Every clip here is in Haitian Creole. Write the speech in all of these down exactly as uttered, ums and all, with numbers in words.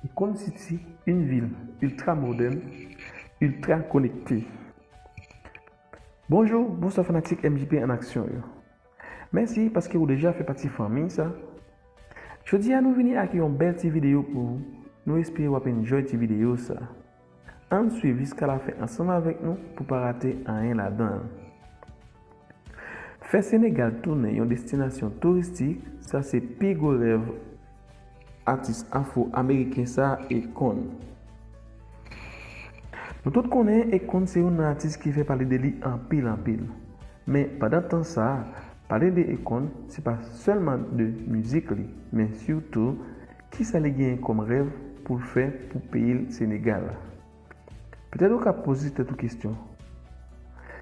Econ City, une ville ultra moderne, ultra connectée. Bonjou, bonswa fanatik M J P an aksyon yo. Mèsi paske ou deja fè pati fanmi sa. Jodi a nou vini ak yon bèl ti videyo pou ou. Nou espere w ap enjoy ti videyo sa. Ann swiv jiska lafen ansanm avèk nou pou pa rate anyen ladan l. Fè Senegal tounen yon destinasyon touristik, sa se pi gwo rèv atis afwo-ameriken sa a, Akon. Nou tout konnen Akon se youn nan atis ki fè pale de li anpil anpil. Men pandan tan sa a, pale de Akon se pa sèlman de mizik li, men sitou kisa li genyen kòm rèv pou l fè pou peyi l Senegal la. Petèt ou ka poze tèt ou kesyon.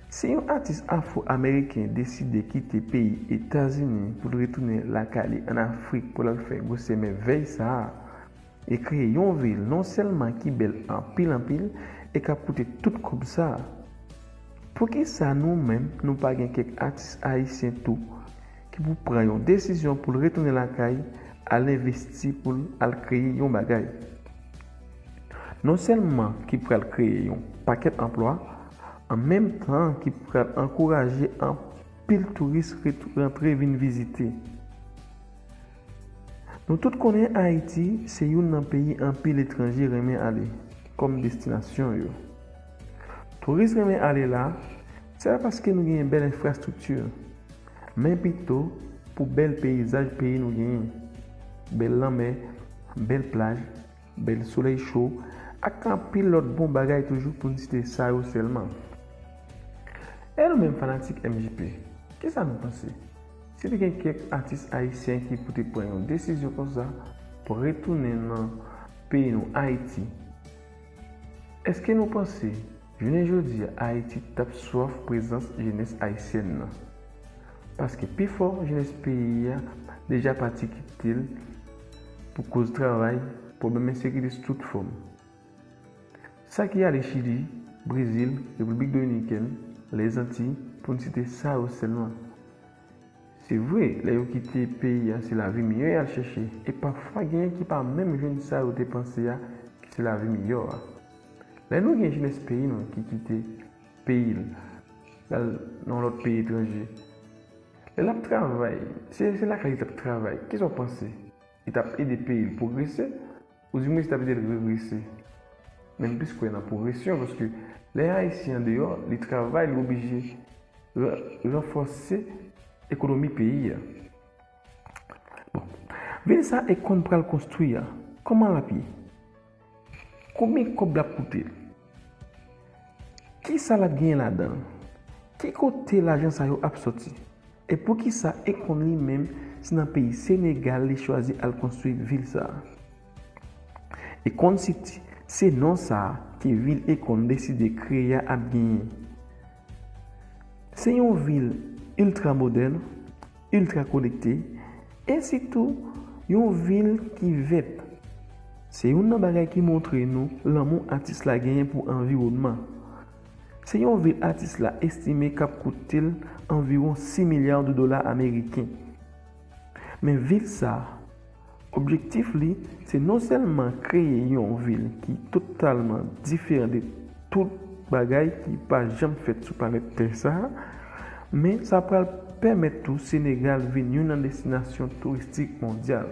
Si yon atis afwo-ameriken deside kite peyi Etazini pou l retounen lakay li ann Afrik pou l al fè gwosè mèvèy sa a, e kreye yon vil non sèlman ki bèl anpil anpil e k ap koute tout kòb sa a, poukisa nou menm nou pa gen kèk atis ayisyen tou ki pou pran yon desizyon pou l retounen lakay, al envesti pou l al kreye yon bagay? Non sèlman ki pral kreye yon pakèt anplwa, an menm tan ki pral ankouraje anpil touris ret- rantre vin vizite. Nou tout konnen Ayiti se youn nan peyi anpil etranje renmen ale kòm destinasyon yo. Touris renmen ale la, se pa paske nou genyen bèl enfrastrikti, men pito pou bèl peyizaj peyi nou genyen. Bèl lanmè, bèl plaj, bèl solèy cho, ak anpil lòt bon bagay toujou pou n site sa yo sèlman. E nou menm fanatik M J P, kisa nou panse? Si te gen kèk atis ayisyen ki pou te pran yon desizyon konsa pou retounen nan peyi nou Ayiti, èske nou panse jounen jodi a Ayiti t ap swaf prezans jenès ayisyèn nan? Paske pifò jenès peyi a deja pati kite l pou koz travay, pwoblèm ensekirite sou tout fòm. Sa ki ale Chili, Brezil, Repiblik Dominikèn, Lèzantiy, pou n site sa yo sèlman. Se vre, lè yo kite peyi a, se lavi miyò y al chèche, e pafwa genyen ki pa menm jwenn sa yo te panse a ki se lavi miyò a. Lè nou gen jenès peyi nou ki kite peyi l, l al nan yon lòt peyi etranje, lè l ap travay, se, se lakay li t ap travay, kisa w panse? Li t ap ede peyi l pwogrese, oudimwen li t ap ede l regrese? Men m plis kwè nan pwogresyon, paske lè Ayisyen andeyò, li travay, li oblije ra- ranfòse ekonomi peyi a. Bon, vil sa Akon pral konstwi a, kòman l ap ye? Konbyen kòb l ap koute l? Kisa l ap genyen ladan l? Ki kote lajan sa yo ap sòti? E poukisa Akon li menm, se nan peyi Senegal li chwazi al konstwi vil sa a? Akon City se non sa a ke vil Akon deside kreye a ap genyen. Se yon vil iltra modèn, iltra konekte, e sitou yon vil ki vèt. Se youn nan bagay ki montre nou lanmou atis la genyen pou anviwònman. Se yon vil atis la estime k ap koute l anviwon sis milya de dola ameriken. Men vil sa a, objektif li, se non sèlman kreye yon vil ki totalman diferan de tout bagay ki pa janm fèt sou planèt tè sa a, men sa pral pèmèt tou Senegal vin youn nan destinasyon touristik mondyal.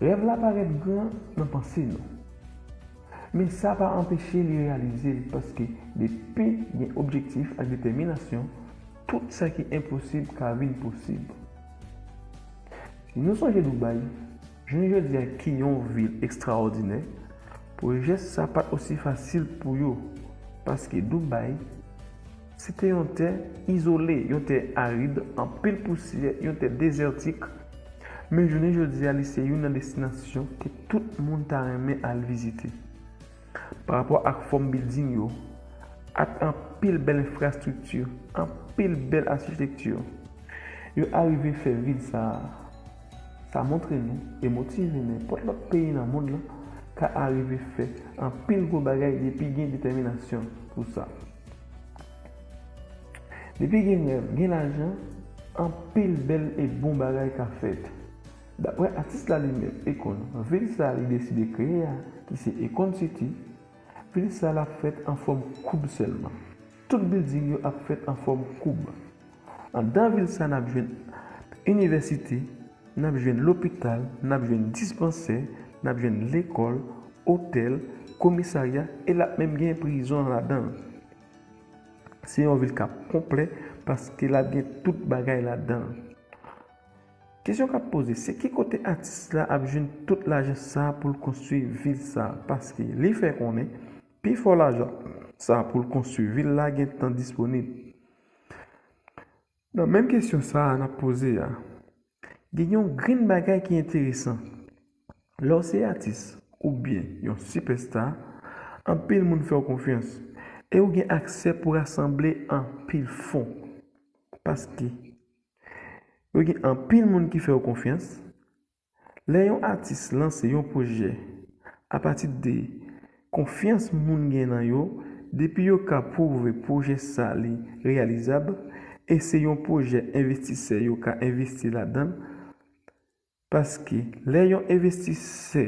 Rèv la parèt gran nan panse nou. Men sa pa anpeche li reyalize l, paske depi gen objektif ak detèminasyon, tout sa ki enposib ka vin posib. Si nou sonje Dubai, jounen jodi a ki yon vil ekstraòdinè, pwojè sa pa t osi fasil pou yo, paske Dubai se te yon tè izole, yon tè arid, anpil pousyè, yon tè dezètik. Men jounen jodi a, li se youn nan destinasyon ke tout moun ta renmen al vizite. Pa rapò ak fòm bilding yo, ak anpil bèl enfrastrikti, anpil bèl achitekti, yo arive fè vil sa a. Sa montre nou e motive nenpòt lòt peyi nan mond lan ka arive fè anpil gwo bagay depi gen detèminasyon pou sa. Depi gen rèv, gen lajan, anpil bèl e bon bagay ka fèt. Daprè atis la li menm, Akon, vil sa a li deside kreye a, ki se Akon City, vil sa a l ap fèt an fòm koub sèlman. Tout bilding yo ap fèt an fòm koub. Anndan vil sa a, n ap jwenn inivèsite, n ap jwenn lopital, n ap jwenn dispansè, n ap jwenn lekòl, otèl, komisarya, e l ap menm gen prizon ladan l. Se yon vil k ap konplè paske l ap gen tout bagay ladan l. Kesyon k ap poze, se ki kote atis la ap jwenn tout lajan sa a pou l konstwi vil sa a? Paske li fè konnen pifò lajan sa a pou l konstwi vil la gentan disponib. Nan menm kesyon sa a n ap poze a, gen yon grenn bagay ki enteresan. Lè w se atis oubyen yon sipèsta, anpil moun fè w konfyans e ou gen aksè pou rasanble anpil fon. Paske yo gen anpil moun ki fè w konfyans. Lè yon atis lanse yon pwojè apati de konfyans moun gen nan yo, depi yo ka pwouve pwojè sa li reyalizab e se yon pwojè envestisè yo ka envesti ladan l, paske lè yon envestisè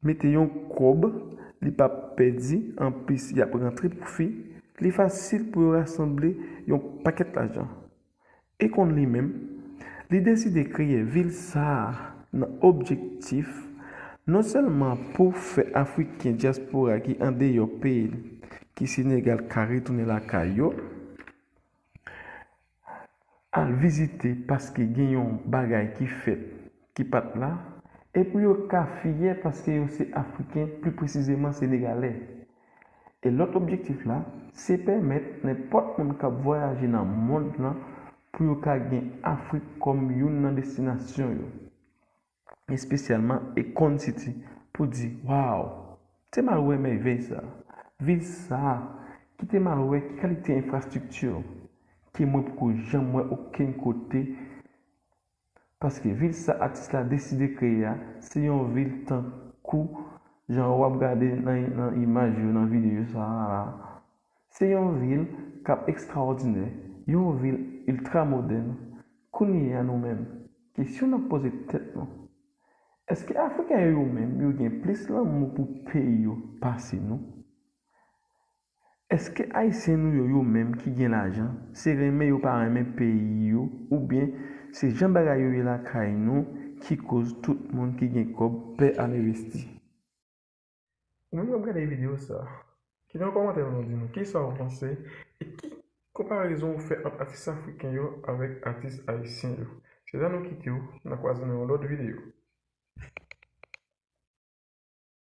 mete yon kòb, li p ap pèdi, anplis y ap rantre pwofi, li fasil pou yo rasanble yon pakèt lajan. Akon li menm, li deside kreye vil sa a nan objektif non sèlman pou fè Afriken dyaspora ki andeyò peyi l, ki Senegal, ka retounen lakay yo, al vizite paske gen yon bagay ki fèt ki pa t la, e pou yo ka fyè paske yo se Afriken, pli presizeman Senegalè. E lòt objektif la, se pèmèt nenpòt moun k ap vwayaje nan mond lan pou yo ka gen Afrik kòm youn nan destinasyon yo, espesyalman Akon City, pou di, waw, te m al wè mèvèy sa a, vil sa a, ki te m al wè ki kalite enfrastrikti ke mwen poko janm wè okenn kote. Paske vil sa atis la deside kreye a, se yon vil tankou jan w ap gade nan, nan imaj yo, nan videyo sa a la. Se yon vil k ap ekstraòdinè, yon vil iltra modèn. Kounye a nou menm, kesyon n ap poze tèt nou, èske Afriken yo, yo menm, yo gen plis lanmou pou peyi yo pase nou? Èske Ayisyen nou yo, yo menm ki gen lajan, se renmen yo pa renmen peyi yo, oubyen se jan bagay yo ye lakay nou ki koz tout moun ki gen kòb pè al envesti? Ou menm k ap gade videyo sa a, kite yon kòmantè pou nou di nou kisa w panse e ki konparezon ou fè ant atis afriken yo avèk atis ayisyen yo. Se la nou kite w, n a kwaze nan yon lòt videyo.